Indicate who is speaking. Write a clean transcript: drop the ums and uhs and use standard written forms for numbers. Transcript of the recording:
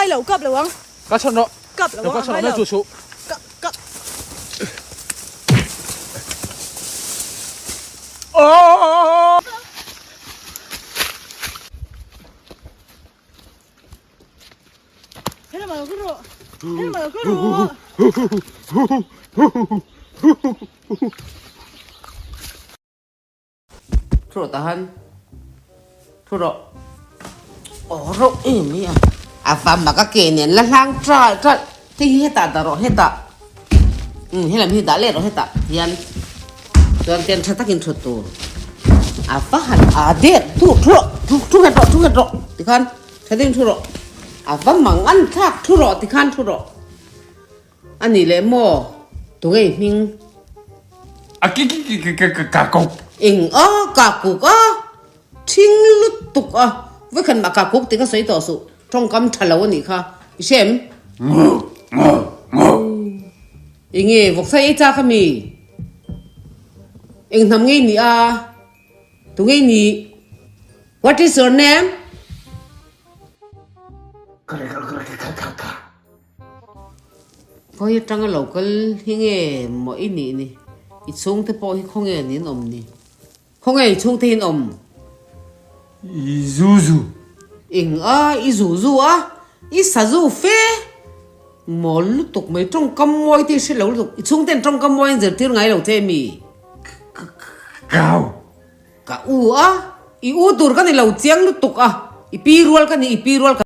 Speaker 1: ngai lo, kap lo ang.
Speaker 2: Ka chhan rawh.
Speaker 1: Kap lo ang, a ngai lo. Ka, ka. Helamah lo kal rawh. Helamah lo kal rawh.
Speaker 3: Thu rawh tahan. Thu rawh. Aw rawh em mai a. A fam a ka ke nen la hlang ṭalh ṭalh. Hei hi hetah dah rawh hetah. Umm helam hi dah leh rawh hetah hian. Chuan pen ṭha takin ṭhut tur. A va han aa det duh thu rawh thu thu nghet rawh thu nghet rawh tikhan ṭha deuhin thu rawh. A va mang an thlak thu rawh tikhan thu rawh. A nih leh maw? Tunge i hming?
Speaker 4: A ki ki ki ki ki ka kuk.
Speaker 3: Eng a ka kuk a? Thing lutuk a. Vawikhat mah ka kuk tih ka sawi tawh suh. Tawngkam tha lo a nih kha. I hre em?
Speaker 4: Ngu ngu ngu.
Speaker 3: Enge vawksa ei chak a mi? Eng hnam nge i nih a? Tunge i nih? What is your name? Khawi atanga lo kal hi nge maw i nih ni? I chhungte pawh hi khawnge an in awm ni? Khawnge i chhungte hi an awm?
Speaker 4: I zu zu.
Speaker 3: Eng a, i zu zu a, i sa zu fe mawl lutuk mai tawngkam mawi te i hre lo lutuk. I chhungte an tawngkam mawi an zirtir ngai lo che mi?
Speaker 4: Kau.
Speaker 3: Ka u a, i u tur ka ni lo chiang lutuk a, i pi rual ka ni, i pi rual ka.